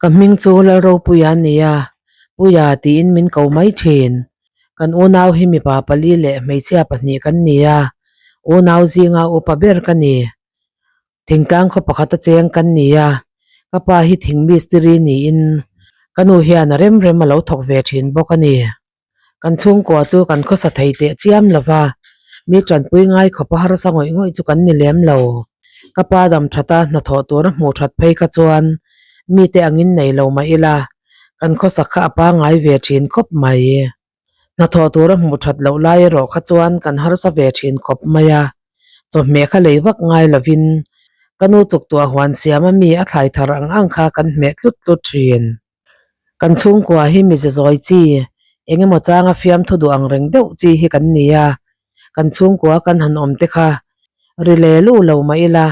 Ka hming chu Lalropuia a ni a, Puia tiin min ko mai thin. Kan unau hi mipa pali leh hmeichhia pahnih kan ni a, unau zinga upa ber ka ni. Thingtlang khaw pakhata cheng kan ni a, ka pa hi thing mistiri niin ka nu hian a rem rem a lo thawk ve thin bawk a ni. Kan chhungkua chu kan khawsa thei teh chiam lo va, mi tanpui ngai khawpa harsa ngawih ngawih chu kan ni lem lo. Ka pa dam that a, hnathawh tura hmuh that phei kha chuan mite angin nei lo mah ila, kan khawsa kha a pangngai ve thin khawp mai. Hnathawh tura hmuh that loh lai erawh kha chuan kan harsa ve thin khawp mai a, chawhmeh kha lei vak ngai lovin ka nu chuktuah huan siama mi a thlai thar ang ang kha kan hmeh tlut tlut thin. Kan chhungkua hi mize zawi chi, eng emaw changa fiamthu duh ang reng deuh chi hi kan ni a, kan chhungkua kan han awm te kha ri le lu lo mah ila,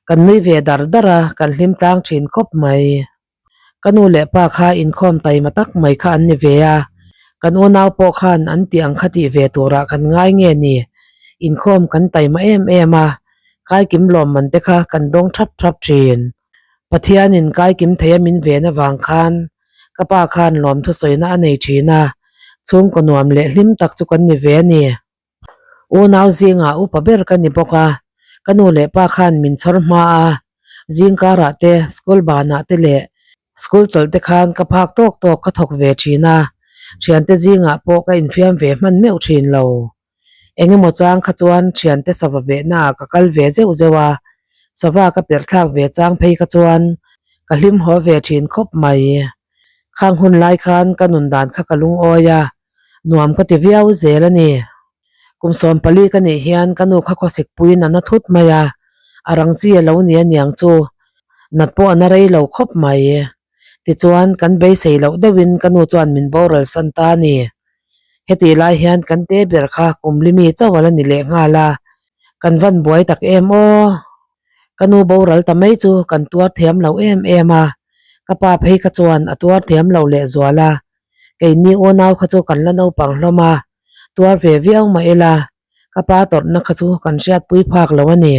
kan nui ve dar dar a, kan hlim tlang thin khawp mai. Ka nu leh pa kha inkhawm taima tak mai kha an ni ve a, kan unau pawh khan an tih ang kha tih ve turah kan ngai nge ni, inkhawm kan taima em em a, kaikim lawmman te kha kan dawng thap thap thin. Pathianin kaikim thei a min ven avang khan ka pa khan lawmthu sawina a nei thin a, chhungkaw nuam leh hlim tak chu kan ni ve a ni. Unau zingah upa ber ka ni bawk a, ka nu leh pa khan min chhawr hma a, zingkarah te, school banah te leh school chawlh te khan ka phak tawk tawk ka thawk ve thin a, thiante zingah pawh ka infiam ve hman meuh thin lo. Eng emaw chang kha chuan thiante sava behnaah ka kal ve zeuh zeuh a, sava ka perh thlak ve chang phei kha chuan ka hlim haw ve thin khawp mai. Khang hun lai khan ka nun dan kha ka lungawi a, nuam ka ti viau zel a ni. Kum 14 ka nih hian ka nu kha khawsik puiin a na thut mai a, a rang chi a lo ni aniang chu nat pawh a na rei lo khawp mai. Tichuan kan beisei loh deuhin ka nu chuan min boral san ta a ni. Hetih lai hian kan te ber kha kum limi chauh a la ni leh nghal a, kan van buai tak em aw. Ka nu boral ta mai chu kan tuar thiam lo em em a, ka pa phei kha chuan a tuar thiam lo lehzual a, keini unau kha chu kan la naupang hlawm a, tuar ve viau mah ila, ka pa tawrhna kha chu kan hriatpui phak lo a ni.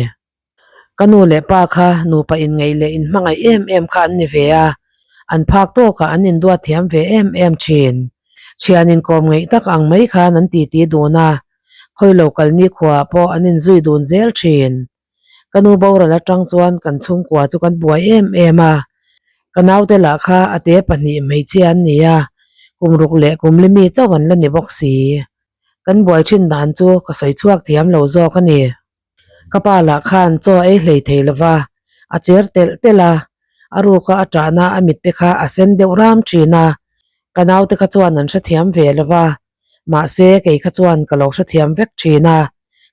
Ka nu leh pa kha nupa inngeih leh inhmangaih em em kha an ni ve a, an phak tawkah an induat thiam ve em em thin. Thian inkawm ngeih tak ang mai khan an titi dun a, khawi lo kal nikhuaah pawh an inzui dun zel thin. Ka nu boral atang chuan kan chhungkua chu kan buai em em a, ka naute lah kha a te pahnih hmeichhia an ni a, kum ruk leh kum li mi chauh an la ni bawk si. Kan buai thin dan chu ka sawi chhuak thiam lo zawk a ni. Ka pa lah khan chaw a ei hlei thei lo va, a cher telh telh a, a ruka a ṭahna a mit te kha a sen deuh ram ṭhin a, ka naute kha chuan an hrethiam ve lo va, mahse kei kha chuan ka lo hrethiam vek ṭhin a,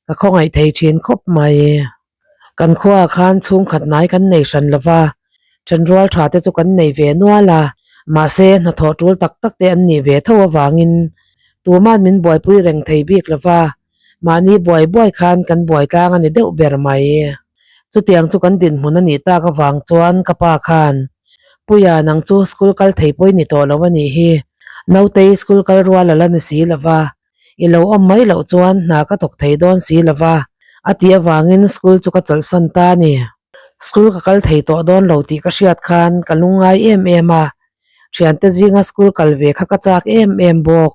ka khawngaih thei ṭhin khawp mai. Kan khuaah khan chhungkhat hnai kan nei hran lo va, ṭhenrual ṭha te chu kan nei ve nual a, mahse hnathawh ṭul tak tak te an nih ve tho avangin tuma'n min buaipui reng thei bik lo va, Mahni buai buai khan kan buai tlang a ni deuh ber mai. Chutiang chu kan dinhmun a nih tak avang chuan ka pa khan, Puia nang chu school kal thei pawh i ni tawh lo a nih hi, Nautei school kal rual a la ni si lo va, i lo awm mai loh chuan hna ka thawk thei dawn si lo va, a tih avangin school chu ka chawlhsan ta a ni. School ka kal thei tawh dawn lo tih ka hriat khan ka lungngai em em a, thiante zinga school kal ve kha ka chak em em bawk.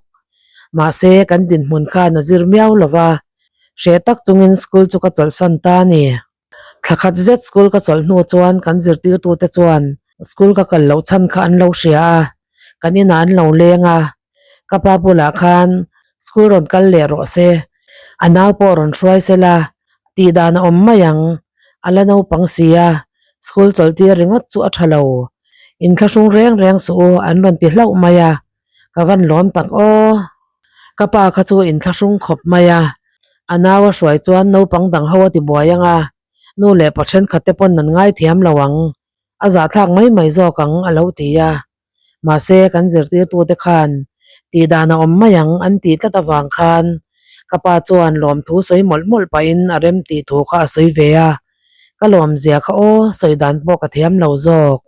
Mahse, kan dinhmun khan a zir miau lo va, hreh tak chungin school chu ka chawlhsan ta a ni. Thla khat zet school ka chawlh hnu chuan kan zirtirtute chuan school ka kal loh chhan kha an lo hria a, kan inah an lo leng a, ka pa bulah khan school rawn kal leh rawh se, a nau pawh rawn hruai se la, tih dan a awm mai ang, a la naupang si a, school chawlh tir ringawt chu a tha lo, inthlahrung reng reng suh u an rawn ti hlauh mai a. Ka van lawm tak aw. Ka pa kha chu inthlahrung khawp mai a, a nau a hruai chuan naupang dang ho a ti buai ang a, nu leh pa thenkhat te pawn an ngaithiam lo ang, a zahthlak mai mai zawk ang a lo ti a. Mahse kan zirtirtute khan tih dan a awm mai ang an tih tlat avang khan ka pa chuan lawmthu sawi mawlh mawlh pahin a rem tih thu kha a sawi ve a, ka lawmzia kha aw sawi dan pawh ka thiam lo zawk.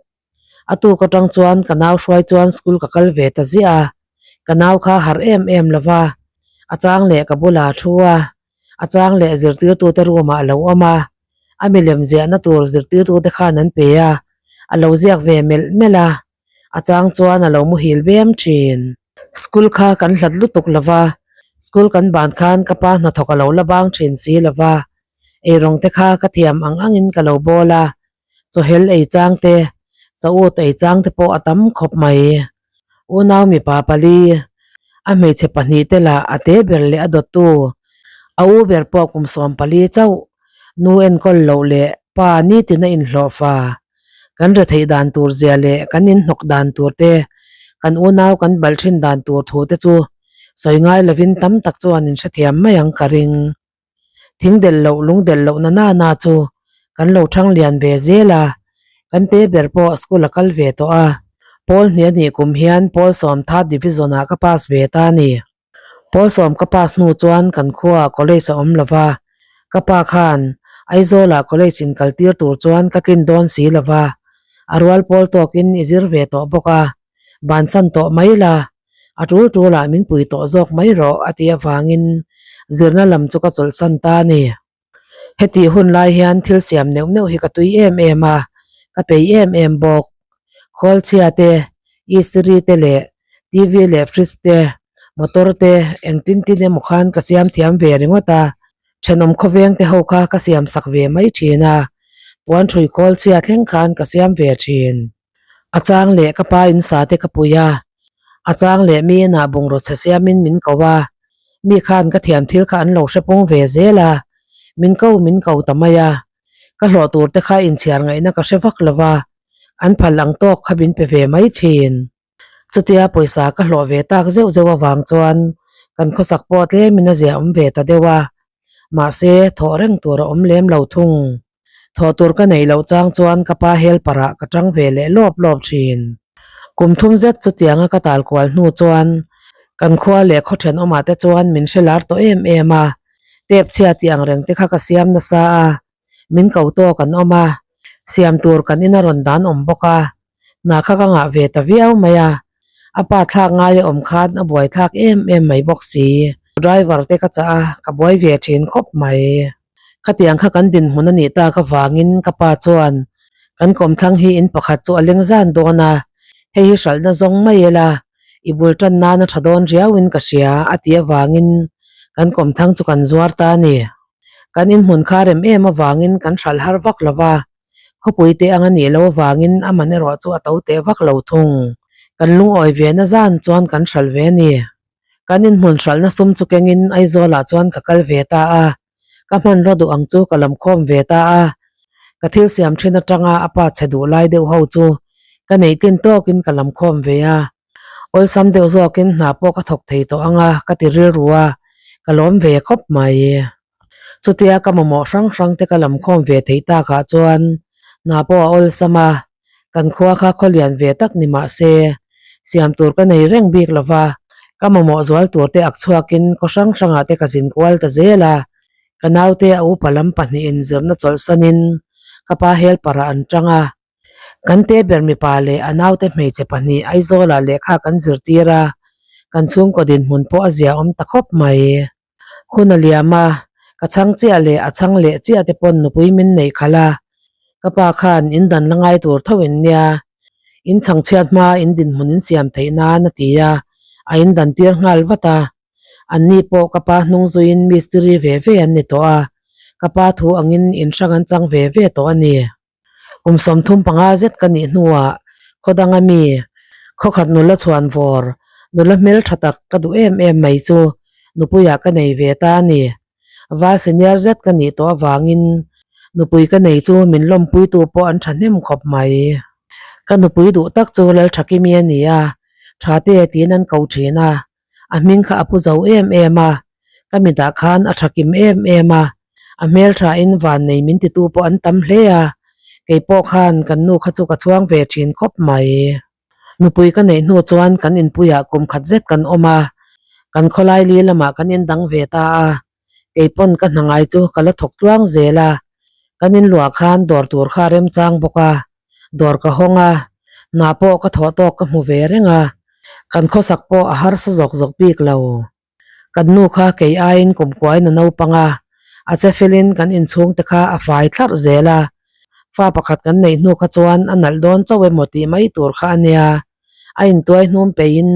A tuk atang chuan ka nau hruai chuan school ka kal ve ta ziah a, ka nau kha harh em em lo va, a chang leh ka bulah a thu a, a chang leh zirtirtute room ah a lo awm a, a milem ziahna tur zirtirtute khan an pe a, a lo ziak ve melh melh a. A chang chuan a lo muhil bem thin. School kha kan hlat lutuk lo va, school kan ban khan ka pa hnathawk a lo la bang thin si lo va, eirawng te kha ka thiam ang angin ka lo bawl a, chawhel ei chang te, chaut ei chang te pawh a tam khawp mai. Unau mipa pali, a hmeichhe pahnihte lah a te ber leh a dawttu, a u ber pawh kum 14 chauh, nu enkawl loh leh pa nitin a inhlawh fa. Kan retheih dan tur zia leh kan inhnawk dan tur te, kan unau kan balh thin dan tur thu te chu sawi ngai lovin tam tak chuan in hrethiam mai ang ka ring. Thing delh loh lung delh loh na na na chu kan lo thang lian ve zel a, kan te ber pawh school a kal ve tawh a, pawl hnih a nih kum hian pawl sawm third division ah ka pass ve ta a ni. Pawl sawm ka pass hnu chuan kan khuaah college a awm lo va, ka pa khan Aizawlah college in kal tir tur chuan ka tlin dawn si lo va, a rual pawl tawkin i zir ve tawh bawk a, bansan tawh mai la, a tul tulah min pui tawh zawk mai rawh a tih avangin zirna lam chu ka chawlhsan ta a ni. Hetih hun lai hian thil siam neuh neuh hi ka tui em em a, ka peih em em bawk. Khawl chhia te, istiri te leh TV leh fridge te, motor te engtin tin emaw khan ka siam thiam ve ringawt a, thenawm khawveng te ho kha ka siam sak ve mai thin a, puan hrui khawl chhia thleng khan ka siam ve thin. A chang leh ka pa in sa te ka pui a, a chang leh mi inah bungraw chhe siamin min ko a, mi khan ka thiam thil kha an lo hre pung ve zel a, min ko min ko ta mai a, ka hlawh tur te kha inchhiar ngaihna ka hre vak lo va, an phal ang tawk kha min pe ve mai thin. Chutia pawisa ka hlawh ve tak zeuh zeuh avang chuan kan khawsak pawh tlemin a zia awm ve ta deuh a, mahse thawh reng tur a awm lem lo thung. Thawh tur ka neih loh chang chuan ka pa helper ah ka tang ve leh lawp lawp thin. Kum thum zet chutianga ka tal kual hnu chuan kan khua leh khaw thenawmah te chuan min hre lar tawh em em a, tep chhia tih ang reng te kha ka siam nasa a, min ko tawk an awm a, siam tur kan in a rawn dan awm bawk a, hna kha ka ngah ve ta viau mai a, a pa thlak ngai a awm khan a buai thlak em em mai bawk si. Driver te ka chah a, ka buai ve thin khawp mai. Khatiang kha kan dinhmun a nih tak avangin ka pa chuan kan kawmthlang hi in pakhat chu a leng zan dawn a, hei hi hralhna zawng mai ila i bul tan nan a tha dawn riauin ka hria a tih avangin kan kawmthlang chu kan zuar ta a ni. Kan inhmun kha rem em avangin kan hralh har vak lo va, khawpui te ang a nih loh avangin a man erawh chu a to teh vak lo thung. Kan lungawi ve na zan chuan kan hralh ve a ni. Kan inhmun hralhna sum chu kengin Aizawlah chuan ka kal ve ta a, ka hmanraw duh ang chu ka lam khawm ve ta a. Ka thil siam thin atanga a pa chhe duh lai deuh ho chu ka neih tlin tawkin ka lam khawm ve a. Awlsam deuh zawkin hna pawh ka thawk thei tawh ang a ka ti rilru a, ka lawm ve khawp mai. Chutia ka mamawh hrang hrang te ka lam khawm ve theih takah chuan hna pawh a awlsam a, kan khua kha khaw lian ve tak ni mah se siam tur ka nei reng bik lo va, ka mamawh zual tur te ak chhuakin khaw hrang hrangah te ka zin kual ta zel a, ka naute a upa lam pahnihin zirna chawlhsanin ka pa helper ah an tang a. Kan te ber mipa leh a naute hmeichhe pahnih Aizawlah lehkha kan zirtir a, kan chhungkaw dinhmun pawh a ziaawm ta khawp mai. Hun a liam a, ka chhang chiah leh a chhang leh chiah te pawn nupui min neih khalh a, ka pa khan in dan la ngai tur tho in nia, in chhang chhiat hma in dinhmun in siam theih nan a ti a, a in dan tir nghal vat a. Anni pawh ka pa hnung zuiin mistiri ve ve an ni tawh a, ka pa thu angin in hrang an chang ve ve tawh a ni. Kum 35 zet ka nih hnuah khaw danga mi khawkhat nula chhuan vawr, nula hmel tha tak ka duh em em mai chu nupuiah ka nei ve ta a ni. Val senior zet ka nih tawh avangin nupui ka nei chu min lawmpuitu pawh an thahnem khawp mai. Ka nupui duh tak chu Lalthakimi a ni a, tha te tiin an ko thin a, A hming kha a pu zo em em a, ka mitah khan a tha kim em em a, a hmelthain vannei min titu pawh an tam hle a, kei pawh khan kan nu kha chu ka chhuang ve thin khawp mai. Nupui ka neih hnu chuan kan inpuiah kum khat zet kan awm a, kan khawlai li lamah kan indang ve ta a, kei pawn ka hna ngai chu ka la thawk tluang zel a, kan inluah khan dawr tur kha a remchang bawk a, dawr ka hawng a, hna pawh ka thawh tawk ka hmu ve reng a, kan khawsak pawh a harsa zawk zawk bik lo. Kan nu kha kei aiin kum kuain a naupang a, a che felin kan inchhungte kha a fai thlarh zel a, fa pakhat kan neih hnu kha chuan a nalh dawn chauh emaw tih mai tur kha a nia. A intuai hnum peihin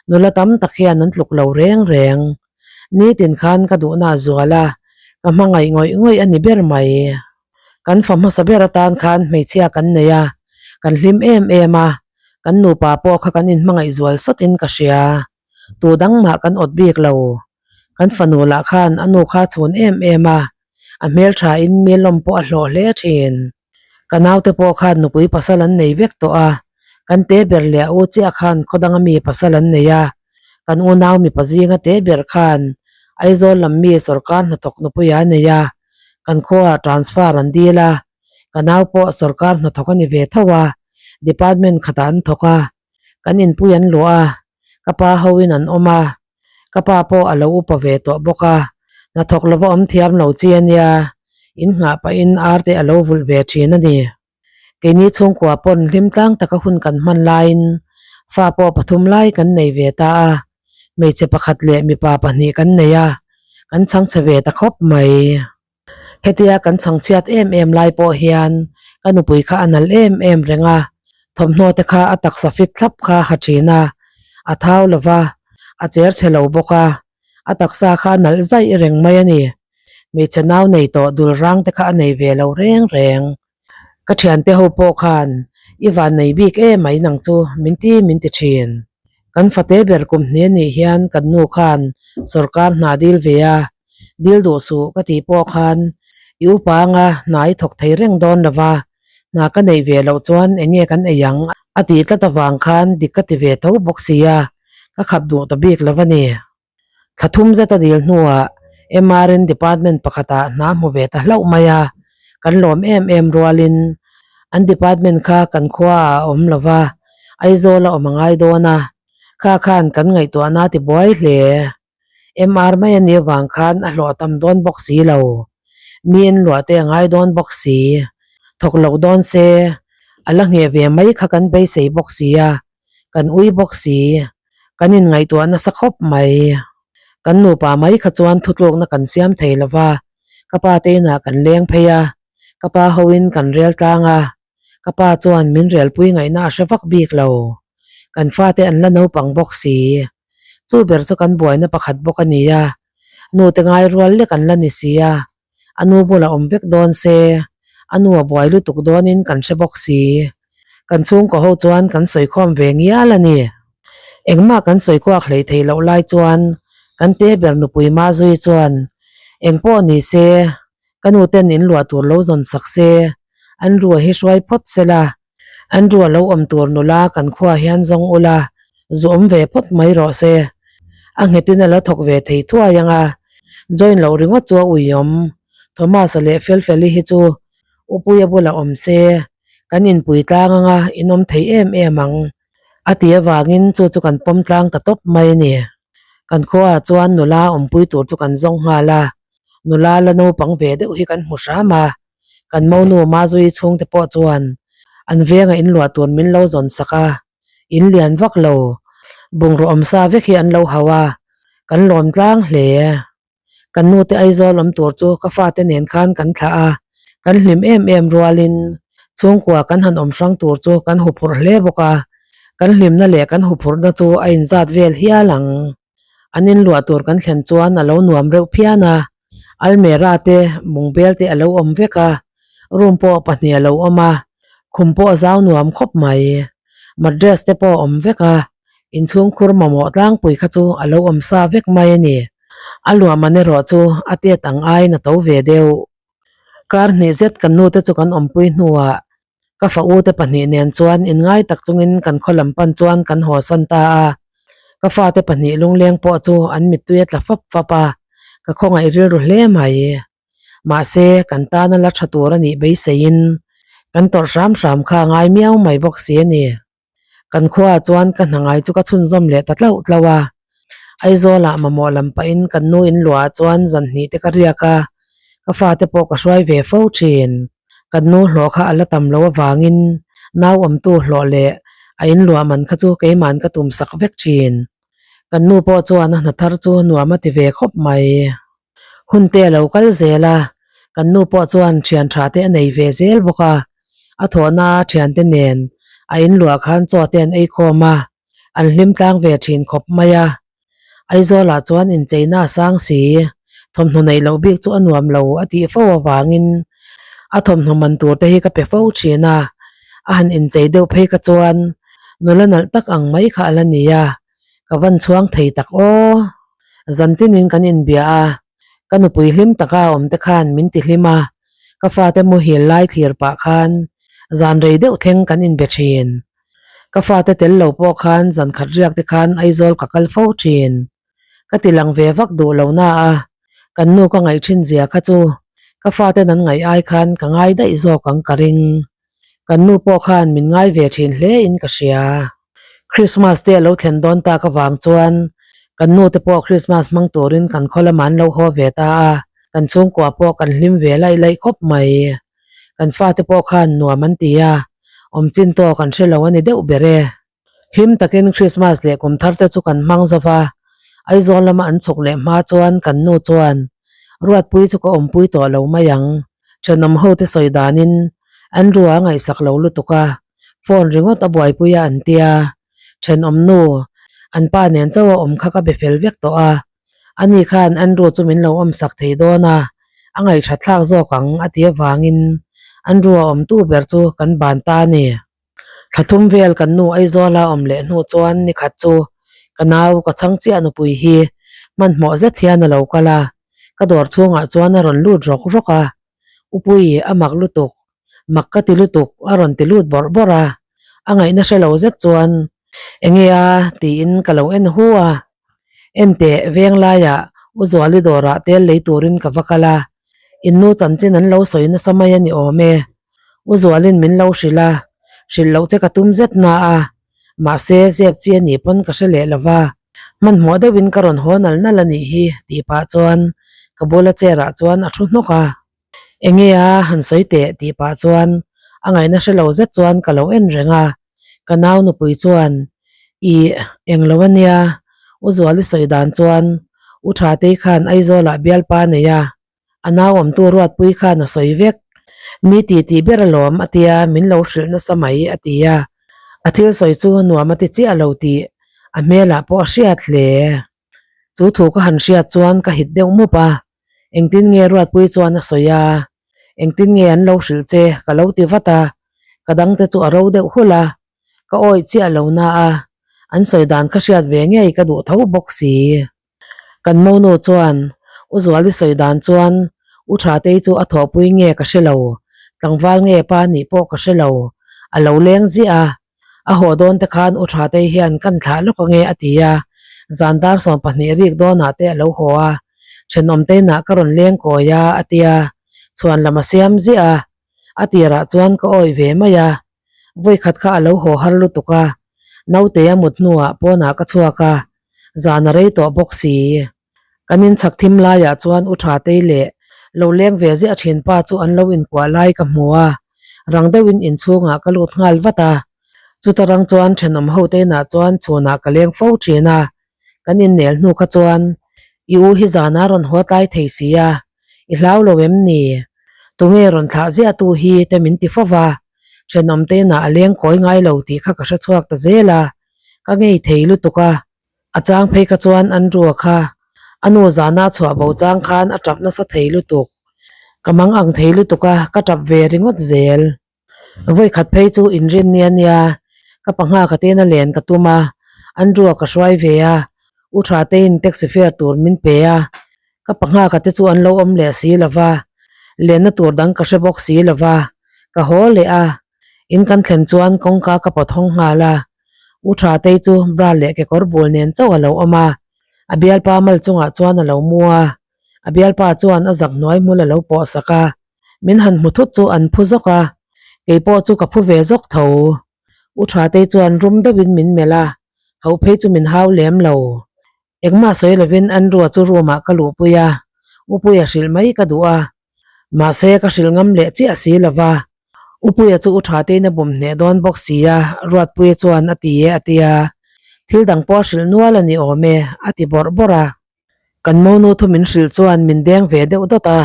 nula tam tak hian an tluk lo reng reng. Nitin khan ka duhna a zual a, ka hmangaih ngawih ngawih a ni ber mai. Kan fa hmasa ber atan khan hmeichhia kan nei a, kan hlim em em a, kan nupa pawh kha kan inhmangaih zual sawtin ka hria. Tu dang mah kan awt bik lo. Kan fanu lah khan a nu kha chhun em em a, a hmelthain mi lawm pawh a hlawh hle thin. Ka naute pawh khan nupui pasal an nei vek tawh a, kan te ber leh a u chiah khan khaw danga mi pasal an nei a, kan unau mipa zinga te ber khan Aizawl lam mi sawrkar hnathawk nupui a nei a, kan khuaah transfer an dil a, ka nau pawh sawrkar hnathawk a ni ve tho a, department khatah an thawk a, kan inpui an luah a, ka pa hoin an awm a, Ka pa pawh a lo upa ve tawh bawk a, hnathawk lova awm thiam lo chi a nia, in nghah pahin ar te a lo vulh ve thin a ni. Keini chhungkua pawn hlim tlang taka hun kan hman laiin fa pawh pathum lai kan nei ve ta a, hmeichhe pakhat leh mipa pahnih kan nei a, kan chhangchhe ve ta khawp mai. Hetia kan chhangchhiat em em lai pawh hian ka nupui kha a nalh em em reng a, thawmhnaw te kha a taksa fit thlap kha ha thin a, a thau lo va, a cher chhe lo bawk a, a taksa kha a nalh zaih reng mai a ni. Hmeichhe nau nei tawh dul rang te kha a nei ve lo reng reng. Ka thiante ho pawh khan i van nei bik em mai nang chu min ti min ti thin. Kan fate ber kum hnih anih hian kan nu khan sawrkar hna dil ve a, dil duh suh ka tih pawh khan i upa anga hna i thawk thei reng dawn lo va, hna ka neih ve loh chuan eng nge kan ei ang a tih tlat avang khan dik ka ti ve tho bawk sia, ka khap duh ta bik lo a ni. Thla thum zet a dil hnuah MRN department pakhatah hna hmu ve ta hlauh mai a, kan lawm em em rualin an department kha kan khuaah a awm lo va, Aizawl a awm a ngai dawn a, kha khan kan ngaihtuahna a ti buai hle. MR mai a nih avang khan a hlawh tam dawn bawk si lo, mi en luah te a ngai dawn bawk si, thawk loh dawn se a la ngheh ve mai kha kan beisei bawk si a, kan ui bawk si, kan inngaihtuah nasa khawp mai. Kan nupa mai kha chuan thutlukna kan siam thei lo va, ka pa te inah kan leng phei a, ka pa hoin kan rel tlang a, ka pa chuan min relpui ngaihna a hre vak bik lo. Kan fate an la naupang bawk si. Chu ber chu kan buaina pakhat bawk a ni a, nute ngai rual lek an la ni si a, a nu bulah awm vek dawn se, a nu a buai lutuk dawnin kan hre bawk si. Kan chhungkaw ho chuan kan sawikhawm ve ngial a ni. Engmah kan sawikuak hlei thei loh lai chuan kan te ber nupui Mazui chuan, Engpawh ni se, ka nu ten in luah tur lo zawn sak se, an rua hi hruai phawt se la, an rua lo awm tur nula kan khuaah hian zawng ula, zu awm ve phawt mai rawh se. A nghetin a la thawk ve thei thuai ang a, join loh ringawt chu a uiawm. Thomas-a leh Felfeli hi chu Upuia bulah awm se, kan inpui tlang anga in awm thei em em ang a ti avangin chu chu kan pawm tlang ta tawp mai a ni. Kan khuaah chuan nula awmpui tur chu kan zawng nghal a, nula la naupang ve deuh hi kan hmu hram a, kan monu Mazui chhungte pawh chuan an venga inluah tur min lo zawn sak a, in lian vak lo, bungraw awmsa vek hi an lo hau a, kan lawm tlang hle. Kan nute Aizawl awm tur chu ka fate nen khan kan thlah a, kan hlim em em rualin chhungkua kan han awm hrang tur chu kan huphurh hle bawk a, kan hlimna leh kan huphurhna chu a inzat vel hial ang. An inluah tur kan thlen chuan a lo nuam reuh phian a, almera te bungbel te a lo awm vek a, room pawh pahnih a lo awm a, khum pawh a zau nuam khawp mai. Mattress te pawh a awm vek a, inchhungkhur mamawh tlangpui kha chu a lo awm sa vek mai a ni. A luahman erawh chu a tet ang aiin a to ve deuh. Kar hnih zet kan nute chu kan awmpui hnuah ka fa ute pahnih nen chuan inngai tak chungin kan khaw lam pan chuan kan haw san ta a. Ka fate pahnih lungleng pawh chu an mittui a tla fap fap a, ka khawngaih rilru hle mai. Mahse, kan tana la tha tur a nih beiseiin kan tawrh hram hram kha a ngai miau mai bawk si a ni. Kan khuaah chuan ka hna ngai chu ka chhunzawm leh ta tlauh tlauh a. Aizawlah mamawh lam pahin kan nu in luahah chuan zan hnih te ka riak a, ka fate pawh ka hruai ve fo thin. Kan nu hlawh kha a la tam lo avangin nau awmtu hlawh leh a in luah man kha chu keima'n ka tum sak vek thin. Kan nu pawh chuan a hna thar chu nuam a ti ve khawp mai. Hun te a lo kal zel a, kan nu pawh chuan thian tha te a nei ve zel bawk a, a thawhna thiante nen a in luah khan chaw te an ei khawm a. An hlim tlang ve thin khawp mai a. Aizawlah chuan incheina a sang si. Thawmhnaw neih loh bik chu a nuam lo a tih fo avangin a thawmhnaw man tur te hi ka pe fo thin a. A han inchei deuh phei kha chuan nula nalh tak ang mai kha a la ni a. Ka van chhuang thei tak aw. Zantinin kan inbia a, ka nupui hlim taka a awm te khan min ti hlim a, ka fate muhil lai thlir pah khan zan rei deuh thleng kan inbe thin. Ka fate tel lo pawh khan zan khat riak te khan Aizawl ka kal fo thin. Ka ti lang ve vak duh lo na a, kan nu ka ngaih thin zia kha chu ka faten an ngaih ai khan ka ngai daih zawk ang ka ring. Kan nu pawh khan min ngai ve thin hle in ka hria. Christmas te a lo thlen dawn tak avang chuan kan nu te pawh Christmas hmang turin kan khaw lamah an lo haw ve ta a, kan chhungkua pawh kan hlim ve laih laih khawp mai. Kan fate pawh khan nuam an ti a, awm chin tawk an hre lo a ni deuh ber e. Hlim takin Christmas leh kum thar te chu kan hmang zo va, Aizawl lama an chhuk leh hma chuan kan nu chuan Ruatpui chu ka awmpui tawh lo mai ang, thenawm ho te sawi danin Andrew a ngaihsak lo lutuk a, phone ringawt a buaipui a an tia, thenawm nu an pa nen chauh a awm kha ka be fel vek tawh a, ani khan Andrew chu min lo awmsak thei dawn a, a ngaihthat thlak zawk ang a ti avangin Andrew a awmtu ber chu kan ban ta a ni. Thla thum vel kan nu Aizawla awm leh hnu chuan nikhat chu ka nau ka chhang chiah nupui hi hmanhmawh zet hian a lo kal a, ka dawr chhungah chuan a rawn lut rawk rawk a, Upui a mak lutuk, mak ka ti lutuk a rawn ti lut bawrh bawrh a, a ngaihna hre lo zet chuan Enge a? tiin ka lo en hu a, Enteh veng laiah U Zuali dawrah tel lei turin ka va kal a, Innu chanchin an lo sawi nasa mai a ni awm e. U Zualin min lo hrilh a, hrilh loh che ka tum zet na a, mahse zep chi a nih pawn ka hre leh lo va, hmanhmawh deuhin ka rawn haw nal nal a nih hi tih pah chuan ka bula chair ah chuan a thu hnawk a. Enge a han sawi teh tih pah chuan a ngaihna hre lo zet chuan ka lo en reng a, ka nau nupui chuan Ih, englo a nia, U Zuali sawi dan chuan U Thatei khan Aizawlah bialpa a nei a, a nau awmtu Ruatpui khan a sawi vek. Mi ti tih ber alawm a tia min lo hrilh nasa mai a ti a, a thil sawi chu nuam a ti chiah lo tih a hmelah pawh a hriat hle. Chu thu ka han hriat chuan ka hit deuh mup a, engtin nge Ruatpui chuan a sawi a, engtin nge an lo hrilh che ka lo ti vat a, ka dangte chu a ro deuh hulh a, ka awih chiah lo na a, an sawi dan kha hriat ve ngei ka duh tho bawk si. Kan monu chuan U Zuali sawi dan chuan U Thatei chu a thawhpui nge ka hre lo, tlangval nge pa nih pawh ka hre lo, a lo leng ziah a, a haw dawn te khan U Thatei hian kan thlah lawk ange a ti a, zan dar 12 rik dawnah te a lo haw a, thenawm te inah ka rawn leng kawi a a tia, chhuan lam a siam ziah a, a tirah chuan ka awih ve mai a, Vawikhat kha a lo haw har lutuk a, naute a mut hnuah pawnah ka chhuak a, zan a rei tawh bawk si. Kan inchhak thim laiah chuan U Thatei leh lo leng ve ziah thin pa chu an lo inkuah lai ka hmu a, rang deuhin inchhungah ka lut nghal vat a. Chuta rang chuan thenawm ho te inah chuan chhunah ka leng fo thin a, kan innel hnu kha chuan i u hi zana rawn haw tlai thei si a, i hlau lo em ni? Tunge rawn thlah ziah tu hi te min ti fo va, thenawm te inah a leng kawi ngai lo tih kha ka hre chhuak ta zel a, ka ngei thei lutuk a, a chang phei kha chuan Andrew-a kha a nu zana a chhuah bo chang khan a tap nasa thei lutuk, ka mang ang thei lutuk a, ka tap ve ringawt zel. Vawikhat phei chu inrin nia nia, ka pangha ka tena len ka tum a, Andrew-a ka hruai ve a, U Thatei'n taxi fare tur min pe a, ka pangha ka te chu an lo awm leh si lo va, lenna tur dang ka hre bawk si lo va, ka haw leh a, in kan thlen chuan kawngka ka pawt hawng nghal a, U Thatei chu bra leh kekawr bul nen chauh a lo awm a, a bialpa mal chungah chuan a lo mu a, a bialpa chuan a zak hnuai hmul a lo pawh sak a. Min han hmu thut chu an phu zawk a, kei pawh chu ka phu ve zawk tho. U Thatei chuan rum deuhin min melh a, ho phei chu min hau lem lo. Engmah sawi lovin Andrew-a chu room-ah ka luhpui a, U Puia hrilh mai ka duh a, mahse ka hrilh ngam leh chiah si lo va. U Puia chu U Thatei'n a bum hneh dawn bawk si a, Ruatpuia chuan a ti e a ti a, thil dang pawh a hrilh nual a ni awm e, a ti bawrh bawrh a. Kan monu thu min hrilh chuan min deng ve deuh dawt a,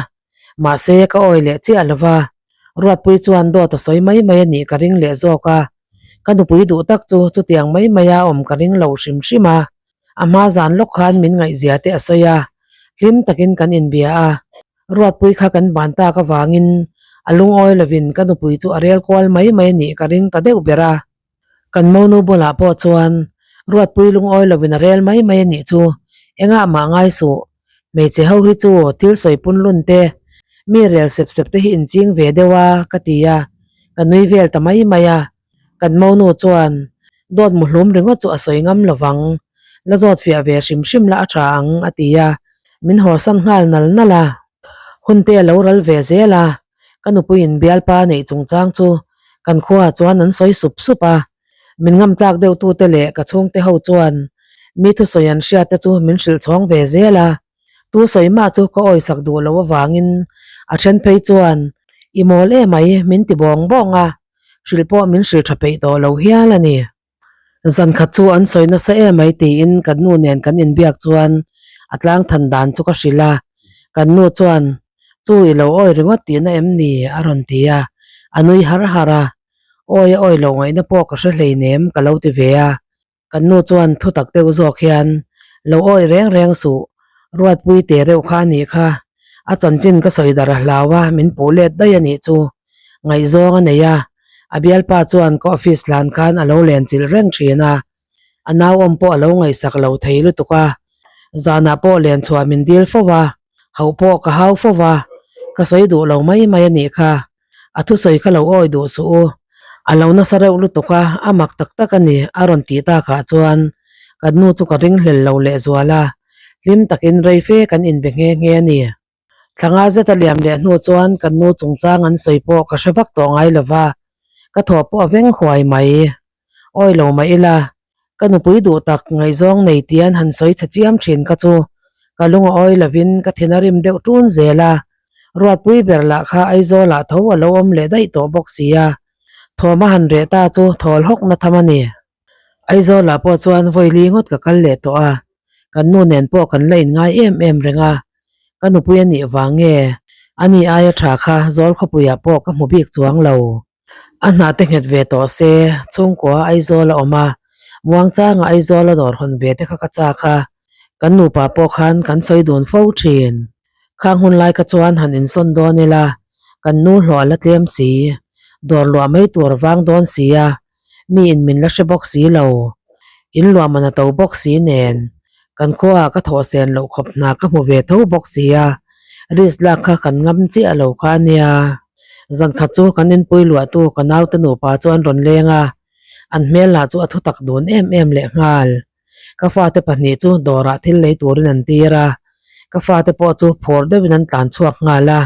mahse ka awi leh chiah lo va, Ruatpui chuan dawt a sawi mai mai a nih ka ring leh zawk a. Ka nupui duh tak chu chutiang mai maia awm ka ring lo hrim hrim a, a hma zan lawk khan min ngaihzia te a sawi a, hlim takin kan inbia a. Ruatpui kha kan ban tak avangin a lungawi lovin ka nupui chu a rel kual mai mai a nih ka ring ta deuh ber a. Kan monu bulah pawh chuan Ruatpui lungawi lovin a rel mai mai a nih chu engah mah ngai suh. Hmeichhe ho hi chu thil sawi pun lun te, mi rel sep sep te hi inching ve deuh a ka ti a, ka nui vel ta mai mai a. Kan monu chuan dawt muhlum ringawt chu a sawi ngam lo vang, la zawt fiah ve hrim hrim la a tha ang a ti a, min hawsan nghal nal nal a. Hun te a lo ral ve zel a, ka nupuiin bialpa neih chungchang chu kan khuaah chuan an sawi sup sup a, min ngam tlak deuh tute leh ka chhungte ho chuan mi thusawi an hriat te chu min hrilh chhawng ve zel a, tu sawi mah chu ka awisak duh loh avangin a then phei chuan i mawl emai min ti bawng bawng a, hrilh pawh min hrilh tha peih tawh lo hial a ni. Zan khat chu an sawi nasa emai tiin kan nu nen kan inbiak chuan a tlang than dan chu ka hrilh a, kan nu chuan chu i lo awi ringawt tihna em ni a rawn ti a, a nui har har a, awi a awi loh ngaihna pawh ka hre hleinem ka lo ti ve a. Kan nu chuan thu tak deuh zawk hian, Lo awih reng reng suh, Ruatpui te reuh kha a nih kha. A chanchin ka sawi dar a hlau a, min puh let daih a nih chu. Ngaihzawng a nei a, a bialpa chuan ka office hlan khan a lo len chilh reng thin a. A nauawm pawh a lo ngaihsak lo thei lutuk a, zanah pawh len chhuah min dil fo a, hauh pawh ka hau fo va, ka sawi duh lo mai mai a nih kha. A thusawi kha lo awi duh suh u. A lo nasa reuh lutuk a, a mak tak tak a ni, a rawn tih takah chuan kan nu chu ka ringhlel lo lehzual a, hlim takin rei fe kan inbe nghe nghe a ni. Thlanga zet a liam leh hnu chuan kan nu chungchang an sawi pawh ka hre vak tawh ngai lo va, ka thawh pawh a veng huai mai. Awi lo mah ila, ka nupui duh tak ngaihzawng nei tian han sawi chhe chiam thin kha chu ka lung a awi lovin ka thin a rim deuh ṭun zel a, Ruatpui ber lah kha Aizawlah tho a lo awm leh daih tawh bawk si a, thawm a han reh ta chu thawl hawk na tham a ni. Aizawlah pawh chuan vawili ngawt ka kal leh tawh a, kan nu nen pawh kan la inngai em em reng a, ka nupui a nih vang nge ani aia tha kha Zawl khawpuiah pawh ka hmu bik chuang lo. A hna te nghet ve tawh se, chhungkua Aizawl a awm a, muangchanga Aizawl a dawr hawn ve te kha ka chak a, kan nupa pawh khan kan sawi dun fo thin. Khang hun lai kha chuan han insawn dawn ila, kan nu hlawh a la tlem si, dawr luah mai tur vang dawn si a, mi in min la hre bawk si lo, in luah man a to bawk si nen, kan khuaah ka thawh sen loh khawp hna ka hmu ve tho bawk si a, risk lak kha kan ngam chiah lo kha a nia. Zan khat chu kan inpui luahtu ka naute nupa chu an rawn leng a, an hmel lah chu a thu tak dun em em lehnghal. Ka fate pahnih chu dawrah thil lei turin an tir a, ka fate pawh chu phur deuhin an tlan chhuak nghal a.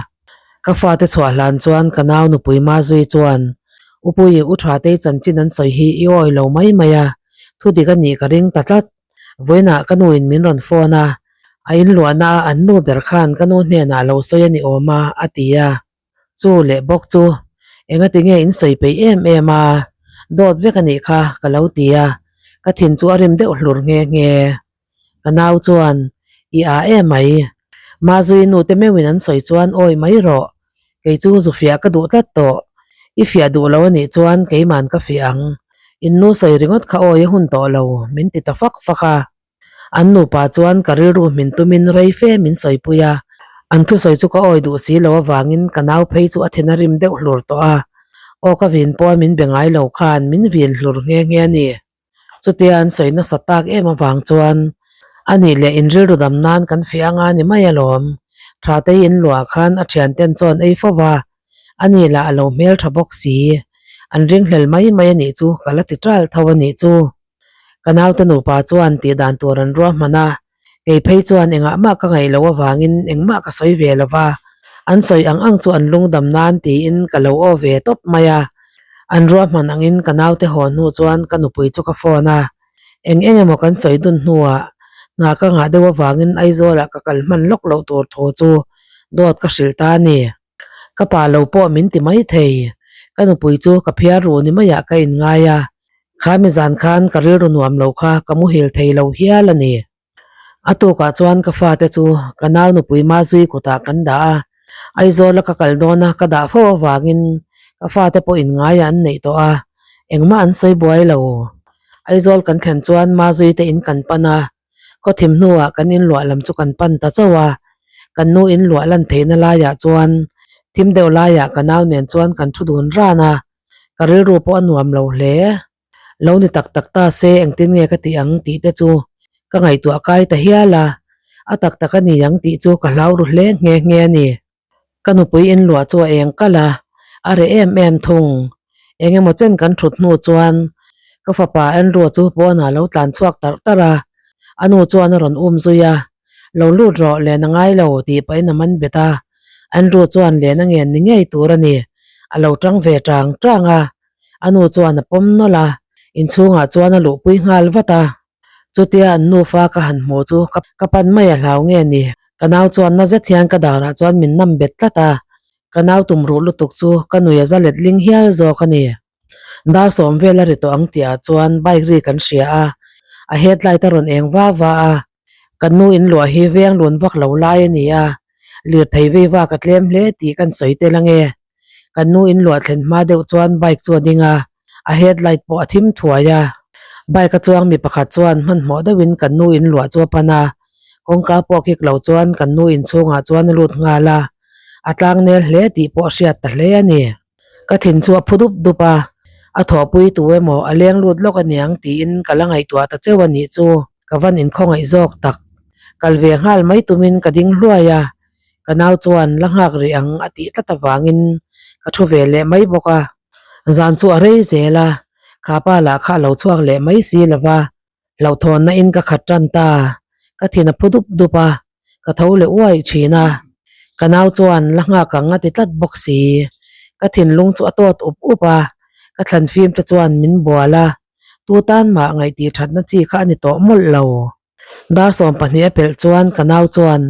Ka fate chhuah hlan chuan ka nau nupui Mazui chuan, Upui, u Thatei chanchin an sawi hi i awi lo mai mai a, thu dik a nih ka ring ta tlat. Vawiinah ka nuin min rawn phone a, a inluahna a an nu ber khan ka nu hnenah lo sawi a ni awm a, a ti a. Chu leh bawk chu engati nge in sawi peih em em a, dawt vek a nih kha ka lo ti a, ka thin chu a rim deuh hlur nghe nghe. Ka nau chuan, I a em mai, Mazui nu te meuhin an sawi chuan awi mai rawh, kei chu zu fiah ka duh tlat tawh, i fiah duh lo a nih chuan keiman ka fiah ang, in nu sawi ringawt kha awi a hun tawh lo, min ti ta fak fak a. An nupa chuan ka rilru hmin tumin rei fe min sawipui a, an thusawi chu ka awi duh si lo avangin ka nau phei chu a thin a rim deuh hlur tawh a, aw ka vin pawh a min be ngai lo khan min vin hlur nghe nghe a ni. Chutia an sawi nasa tak em avang chuan a nih leh in rilru dam nan kan fiah anga ni mai alawm, Thatei in luah khan a thianten chuan ei fo va, ani lah a lo hmeltha bawk si, an ringhlel mai mai a nih chu ka la ti ṭal tho a nih chu. Ka naute nupa chuan tih dan tur an ruahman a, kei phei chuan engah mah ka ngaih loh avangin engmah ka sawi ve lo va, an sawi ang ang chu an lungdam nan tiin ka lo aw ve tawp mai a. An ruahman angin ka naute haw hnu chuan ka nupui chu ka phone a, eng eng emaw kan sawi dun hnuah hna ka ngah deuh avangin Aizawlah ka kal hman lawk loh tur thu chu dawt ka hrilh ta a ni. Ka pa lo pawh min ti mai thei. Ka nupui chu ka phiar ru ni maiah ka inngai a, kha mi zan khan ka rilru nuam lo kha ka muhil thei lo hial a ni. A tukah chuan ka fate chu ka nau nupui Mazui kutah kan dah a, Aizawla ka kal dawna ka dah fo avangin ka fate pawh inngaia an neih tawh a. Engmah an sawi buai lo. Aizawl kan thlen chuan Mazui te in kan pan a, khaw thim hnuah kan inluah lam chu kan pan ta chauh a. Kan nu inluah lan theihna laiah chuan thim deuh laiah ka nau nen chuan kan thu dun ran a, ka rilru pawh a nuam lo hle. Lo ni tak tak ta se engtin nge ka tih ang tih te chu ka ngaihtuah kai ta hial a, a tak tak a ni ang tih chu ka hlau ru hle nghe nghe a ni. Ka nupui inluah chu a eng kalh a, a reh em em thung. Eng emaw chen kan thut hnu chuan ka fapa Andrew chu pawnah lo tlan chhuak tarh tarh a, a nu chuan a rawn um zui a, Lo lut rawh, len a ngai lo tih pahin a man bet a, Andrew chuan len a ngen ni ngei tur a ni, a lo tang ve tang tang a, a nu chuan a pawm nawlh a, inchhungah chuan a luhpui nghal vat a. Chutia an nufa ka han hmuh chu ka pan mai a hlau nge ni? Ka nau chuan na zet hian ka darah chuan min nam bet tlat a, ka nau tum ruh lutuk chu ka nui a za let ling hial zawk a ni. Dar sawm vel a ri tawh ang tihah chuan bike ri kan hria a, a headlight a rawn eng va va a, kan nu in luah hi veng lun vak lo lai a ni a, lirthei vei vak a tlem hle tih kan sawi tel ange. Kan nu in luah thlen hma deuh chuan bike chu a ding a, a headlight pawh a thim thuai a. Bike a chuang mi pakhat chuan hmanhmawh deuhin kan nu in luah chu a pan a, kawngka pawh kik lo chuan kan nu in chhungah chuan a lut nghal a, a tlang nel hle tih pawh a hriat ta hle a ni. Ka thin chu a phu dup dup a, a thawhpui tu emaw a leng lut lawk aniang tiin ka la ngaihtuah ta cheu a nih chu ka van inkhawngaih zawk tak. Kal ve nghal mai tumin ka ding hluai a, Ka nau chuan la nghak rih ang a tih tlat avangin ka thu ve leh mai bawk a. Zan chu a rei zel a, kha pa lah kha a lo chhuak leh mai si lo va, hlauhthawnna in ka khat tan ta. Ka thin a phu dup dup a, ka tho leh uaih thin a. Ka nau chuan la nghak ang a ti tlat bawk si. Ka thinlung chu a tawt up up a, ka thlan fim te chuan min bual a, tu tan mah ngaihtih thatna chi kha a ni tawh mawlh lo. Dar 12 a pelh chuan ka nau chuan,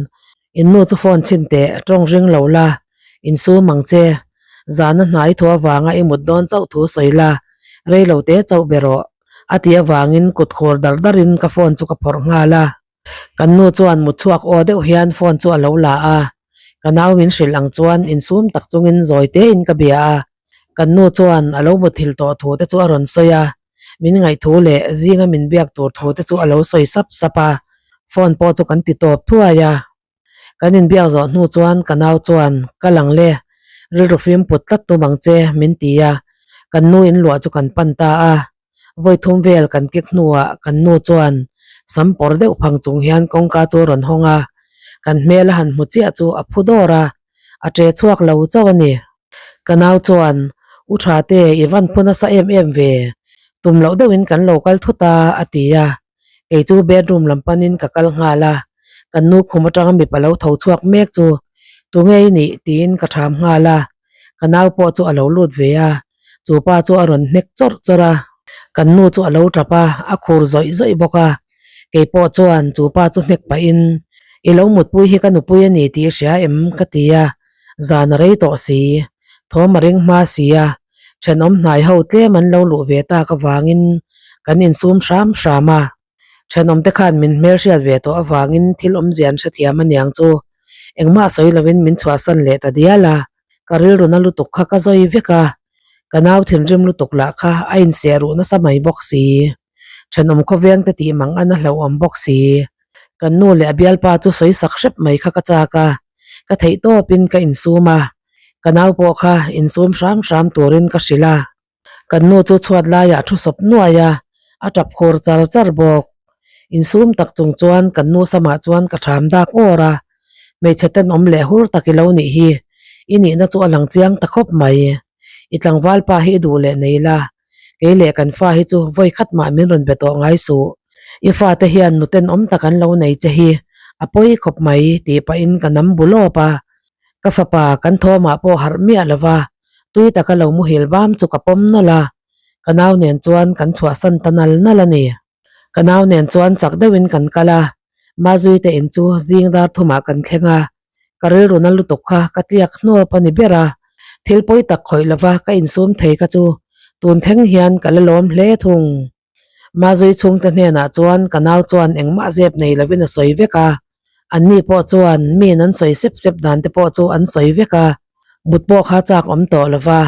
In nu chu phone chhin teh, tawng ring lo la, in sum ang che. Zana hnai thu avanga i mut dawn chauh thu sawi la, rei lo te chauh be rawh, a tih avangin kut khur dar darin ka phone chu ka phawrh nghal a. Kan nu chuan mut chhuak aw deuh hian phone chu a lo la a, ka nau min hrilh ang chuan insum tak chungin zawi tein ka bia a. Kan nu chuan a lo muthilh tawh thu te chu a rawn sawi a, min ngaihthu leh zinga min biak tur thu te chu a lo sawi sap sap a, phone pawh chu kan ti tawp thuai a. Kan inbiak zawh hnu chuan ka nau chuan, Ka lang le, rilru fim put tlat tum ang che, min ti a, kan nu inluah chu kan pan ta a. Vawi thum vel kan kik hnuah kan nu chuan sam pawr deuh phang chung hian kawngka chu a rawn hawng a, kan hmel a han hmu chiah chu a phu dawr a, a ṭe chhuak lo chauh a ni. Ka nau chuan, U Thate, i van phu nasa em em ve. Tum loh deuhin kan lo kal thut a, a ti a. Kei chu bedroom lam panin ka kal nghal a. Kan nu khum atanga mipa lo tho chhuak mek chu, Tunge i nih? tiin ka ṭham nghal a. Ka nau pawh chu a lo lut ve a. Chu pa chu a rawn hnek chawrh chawrh a. Kan nu chu a lo ṭap a, a khur zawih zawih bawk a. Kei pawh chuan chu pa chu hnek pahin, I lo mutpui hi ka nupui a ni tih i hria em? ka ti a. Zan a rei tawh si, thawm a ring hma si a, thenawm hnai ho tlem an lo luh ve tak avangin kan insum hram hram a. Thenawm te khan min hmelhriat ve tawh avangin thil awmzia an hrethiam aniang chu engmah sawi lovin min chhuahsan leh ta dial a, ka rilru na lutuk kha ka zawi vek a, ka nau thinrim lutuk lah kha a inseh ruh nasa mai bawk si. Thenawm khawveng te tih mang an a hlauhawm bawk si. Kan nu leh a bialpa chu sawi sak hrep mai kha ka chak a, ka theih tawpin ka insum a, ka nau pawh kha insum hram hram turin ka hrilh a. Kan nu chu chhuat laiah thu sawp nuai a, a tap khur char char bawk. Insum tak chung chuan kan nu samah chuan ka ṭham dak awr a, hmeichhe tenawm leh hur tak i lo nih hi, i nihna chu a lang chiang ta khawp mai. I tlangval pa hi i duh leh nei la, Kei leh kan fa hi chu vawi khat mah min rawn be tawh ngai suh. I fate hian nuten awm tak an lo nei che hi a pawi khawp mai tih pahin ka nam bu lawp a. Ka fapa kan thawmah pawh harh miah lo va, tui taka lo muhil bam chu ka pawm nawlh a. Ka nau nen chuan kan chhuahsan ta nal nal a ni. Ka nau nen chuan chak deuhin kan kal a, Mazui te in chu zing dar thumah kan thleng a, ka rilru na lutuk kha ka tliak hnuap a ni ber a, thil pawi tak khawih lova ka insum thei kha chu tun thleng hian ka la lawm hle thung. Mazui chhungte hnenah chuan ka nau chuan engmah zep nei lovin a sawi vek a, anni pawh chuan miin an sawi sep sep dan te pawh chu an sawi vek a, mut pawh kha chak awm tawh lova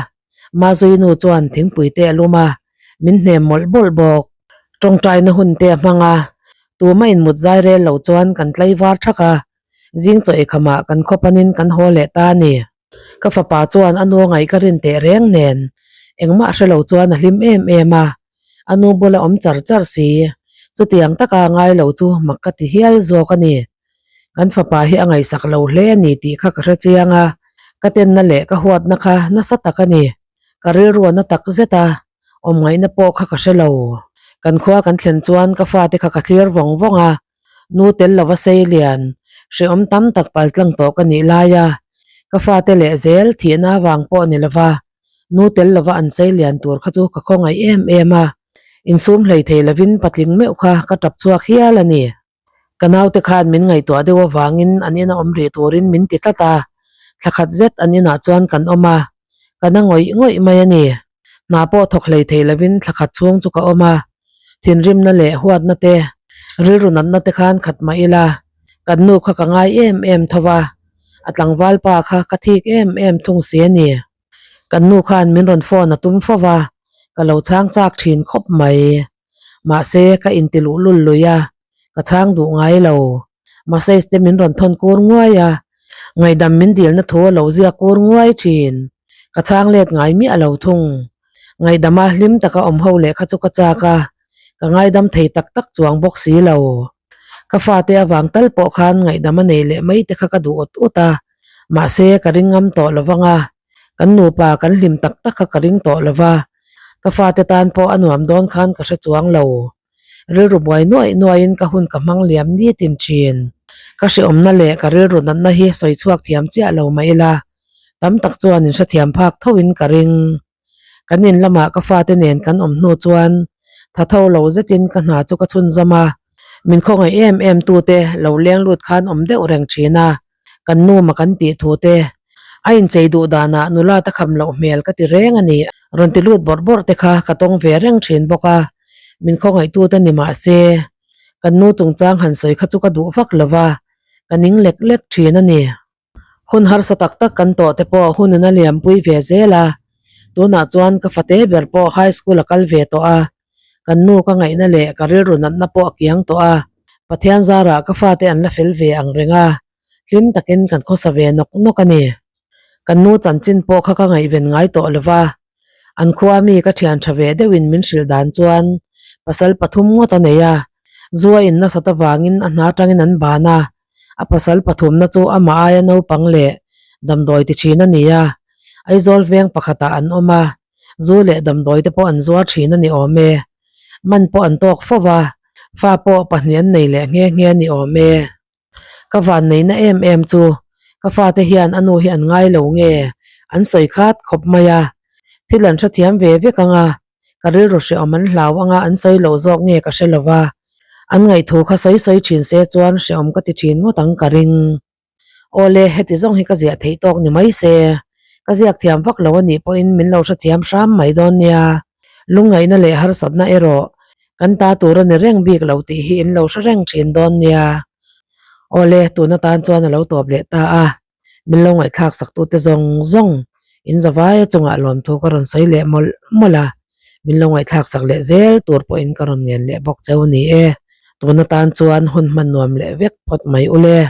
Mazui nu chuan thingpui te a lum a, Min hnem mawlh mawlh bawk. Tawngtaina hun te a hmang a, tumah in mut zai rel lo chuan kan tlaivar thak a, zing chaw eikhamah kan khaw panin kan haw leh ta a ni. Ka fapa chuan a nu a ngaih ka rin teh reng nen engmah hre lo chuan a hlim em em a, a nu bula awm char char si. Chutiang taka ngai lo chu mak ka ti hial zawk a ni. Kan fapa hi a ngaihsak lo hle a ni tih kha ka hre chiang a, ka tenna leh ka huatna kha nasa tak a ni. Ka rilru a na tak zet a, awm ngaihna pawh kha ka hre lo. Kan khua kan thlen chuan ka fate kha ka thlir vawng vawng a, nu tel lova sei lian, hrehawm tam tak paltlang tawh ka nih lai a, ka fate leh zel thihna avang pawh ni lova nu tel lova an sei lian tur kha chu ka khawngaih em em a, insum hlei thei lovin patling meuh kha ka tap chhuak hial a ni. Ka naute khan min ngaihtuah deuh avangin an ina awm rih turin min ti tlat a, thla khat zet an inah chuan kan awm a, ka na ngawih ngawih mai a ni. Hna pawh thawk hlei thei lovin thla khat chhung chu ka awm a, thinrimna leh huatna te, rilru natna te khan khat mah ila, kan nu kha ka ngai em em tho va, a tlangval pa kha ka thik em em thung si a ni. Kan nu khan min rawn phone a tum fo va, ka lo chhang chak thin khawp mai. Mahse, ka inti luh lul lui a, ka chhang duh ngai lo. Message te min rawn thawn kur nguai a, ngaihdam min dilna thu a lo ziak kur nguai thin. Ka chhang let ngai miah lo thung. Ngaihdama hlim taka awm ho leh kha chu ka chak a, ka ngaidam thei tak tak chuang bawk si lo. Ka fate avang tal pawh khan ngaihdam a nei leh mai te kha ka duh ut ut a, mahse ka ring ngam tawh lo vang a, kan nupa kan hlim tak tak kha ka ring tawh lo va, ka fate tan pawh a nuam dawn khan ka hre chuang lo. Rilru buai nuaih nuaihin ka hun ka hmang liam nitin thin. Ka hreawmna leh ka rilru natna hi sawi chhuak thiam chiah lo mah ila, tam tak chuan in hrethiam phak thoin ka ring. Kan in lamah ka fate nen kan awm hnu chuan tha tho lo zetin ka hna chu ka chhunzawm a, min khawngaih em em tute lo leng lut khan awm deuh reng thin a, kan nu ma kan tih thu te a inchei duh danah nula ta kham loh hmel ka ti reng a ni. Rawn ti lut bawrh bawrh te kha ka tawng ve reng thin bawk a, min khawngaihtute ni mah se kan nu chungchang han sawi kha chu ka duh vak lo va, ka ning lek lek thin a ni. Hun harsa tak tak kan tawh te pawh hunin a liampui ve zel a, tunah chuan ka fate ber pawh high school a kal ve tawh a, kan nu ka ngaihna leh ka rilru natna pawh a kiang tawh a, Pathian zarah ka fate an la fel ve ang reng a, hlim takin kan khawsa ve nawk nawk a ni. Kan nu chanchin pawh kha ka ngaihven ngai tawh lo va, an khua mi ka thian tha ve deuhin min hrilh dan chuan pasal pathum ngawt a nei a, zu a in nasat avangin a hna tangin an ban a, A pasal pathumna chu amah aia naupang leh damdawi ti thin a ni a, Aizawl veng pakhatah an awm a, zu leh damdawi te pawh an zuar thin a ni awm e. Man pawh an tawk fo va, fa pawh pahnih an nei leh nghe nghe a ni awm e. Ka van neihna em em chu ka fate hian a nu hi an ngai lo nge an sawi khat khawp mai a, thil an hrethiam ve vek ang a, ka rilru hrehawm an hlau anga an sawi loh zawk nge ka hre lo va, an ngaihthu kha sawi sawi thin se chuan hrehawm ka ti thin ngawt ang ka ring. Awle, heti zawng hi ka ziah theih tawk ni mai se, ka ziak thiam vak lo a nih pawhin min lo hrethiam hram mai dawn nia. Lungngaihna leh harsatna erawh kan ta tur a ni reng bik lo tih hi in lo hre reng thin dawn nia. Awle, tun atan chuan a lo tawp leh ta a. Min lo ngaihthlak sak tute zawng zawng in zavaia chungah lawmthu ka rawn sawi leh mawlh mawlh a, min lo ngaihthlak sak leh zel tur pawhin ka rawn ngen leh bawk cheu ni e. Tun atan chuan hun hman nuam leh vek phawt mai ule.